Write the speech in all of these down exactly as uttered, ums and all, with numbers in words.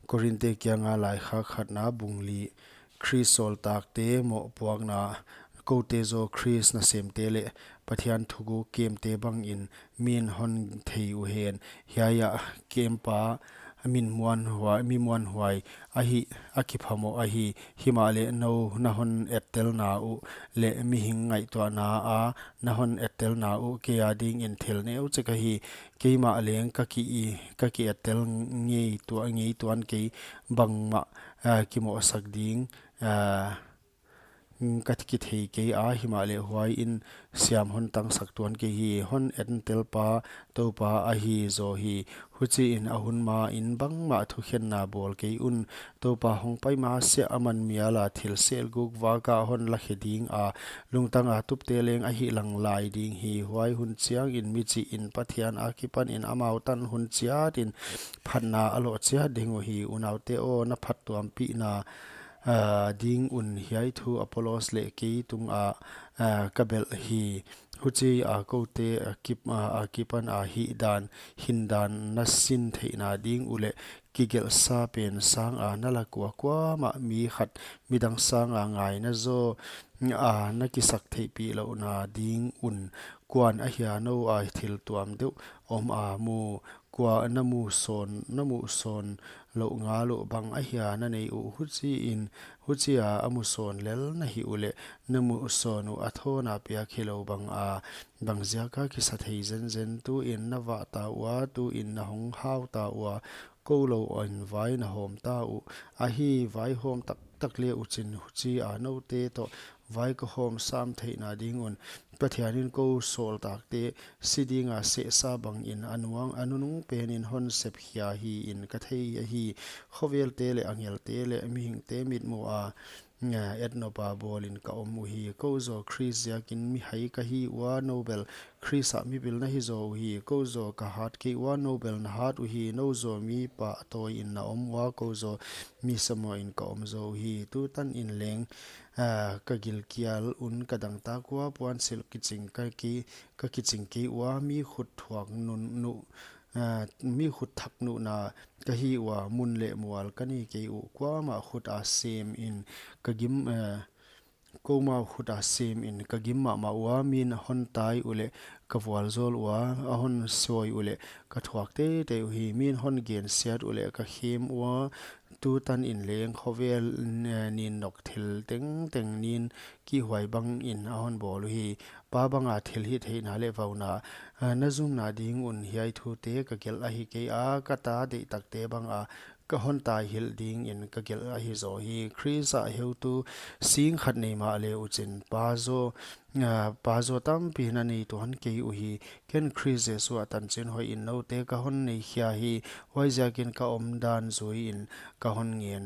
Korinte kianga laikhak khatna bung li. Khrist sawltakte mohpuakna. Koute zaw Khrist nasemte leh Pathian thuguk kemte bangin min hon thei uhen. Hiai ah kempa min muanhuai, mi muanhuai ahi, a kiphamoh ahi. Himahleh nou na hon ettelna uh leh mihing ngaihtuahna a na hon ettelna uh kei adingin thil neuchik ahi. Keimah leng ka ki i, ka ki ettel ngei tua, ngei tuan kei, bangmah, ah, kimohsak ding, ah, ka kithei kei a, himahleh huai in siam hon tangsak tuan kei hi. Hon ettelpa Toupa ahi zaw hi. Huchiin a hun main bangmah thukhenna bawl kei un. Toupa hong pai masiah aman miala thil selguk vaka hon lakhe ding a, lungtanga tupte leng a hihlang lai ding hi. Huai hun chiangin michihin Pathian akipanin amau tan hun chiatin phatna a loh chiat ding uhi. Unaute aw, na phattuampihna, ah, ding un hiai thu Apollos leh kei tungah, ah, ka belh hi. Huchia koute akip, ah, akipan a hihdan, hindan na sin theihna ding uleh kigelhsa pen sanga na lak ua kuamah mi khat midang sanga ngaina zaw, ah, na kisak theihpih louhna ding un. Kuan ahia nou a thil tuam deuh om a mu, kua na mu sawn, na mu sawn louh ngal uh, bang ahia na nei uh, huchiin, huchia a mu sawn lel na hih uleh na mu sawn uh a thawna piak hilou bang a, bang ziaka kisa thei zenzen. Tuin na vah ta ua, tuin na hong hau ta ua, kou louin vai na hawm ta uh. Ahi, vaihawm taktak le uchin huchia noute toh vai ka hawm sam theihna ding un. Pathianin kou sawltakte si dinga sehsa bangin a nuang, a nunung penin hon sep khia hi'n ka thei ahi. Khovelte leh angelte leh mihingte mitmuha, ah, etnop a bawlin ka om uhi. Kou zaw Khrist ziakin mihai ka hi ua, nou bel Khrist ah mipil na hi zaw uhi. Kou zaw ka hat kei ua, nou bel na hat uhi. Nou zaw mi pahtawiin na om ua, kou zaw mi samoin ka om zaw uhi. Tutanin leng, ah, ka gilkial un ka dangtak ua, puansilh kiching ka ki, ka kiching kei ua, mi khut thuak nun, nu, ah, mi khut thak nuhna ka hi ua, mun leh mual ka nei kei uh. Kuamah khut a semin ka gim, ah, koumau khut a semin ka gim mahmah ua, min hon tai uleh ka vualzawl ua, a hon sawi uleh ka thuak teitei uhi. Min hon gensiat uleh ka khem ua, tutanin leng khovel, eh, nin nok thil tengteng nin kihhuai bangin a hon bawl uhi. Pa banga thilhihtheihna leh vauna, ah, na zumna ding un hiai thute ka gelh ahi kei a, ka ta deihtakte banga ka hon taihilh dingin ka gelh ahi zaw hi. Khrist ah heutu sing khat nei mahle uchin pa zaw, ah, pa zaw tampi na nei tuan kei uhi. Ken Khrist Jesu ah tanchin hoihin noute ka hon nei khia hi. Huaiziakin ka omdan zuiin ka hon ngen,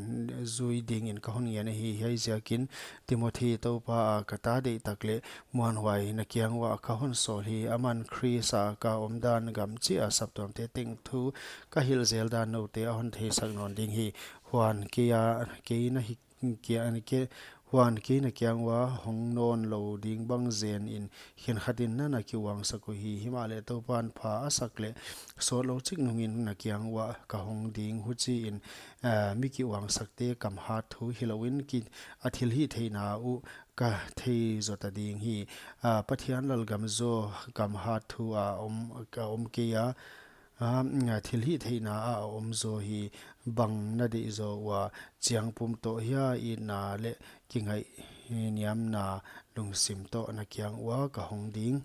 zui dingin ka hon ngen ahi. Hiaiziakin Timothi Toupa a ka ta deihtak leh muanhuai na kiang uah ka hon sawl hi. Aman Khrist ah ka omdan gam chih a saptuamte teng thu ka hilh zel dan noute a hon theisak nawn ding hi. Huan kei a, kei na hi, kei a, kei, huan kei na kiang ua hong nawn lou ding bang zenin khenkhatin na na kiuangsak uhi. Himahleh Toupan pha a sak leh sawtlou chik nungin na kiang uah ka hong ding. Huchiin, ah, mi kiuangsakte kam hat thu hilouin ki, a thilhihtheihna uh ka thei zota ding hi. Ah, Pathian lalgam zaw kam hat thu a om, ka om kei a, ah, thilhihtheihna a om zaw hi. Bang na deih zaw ua, chiang pum toh hia, itna leh kingaihniamna lungsim toh na kiang ua ka hong ding.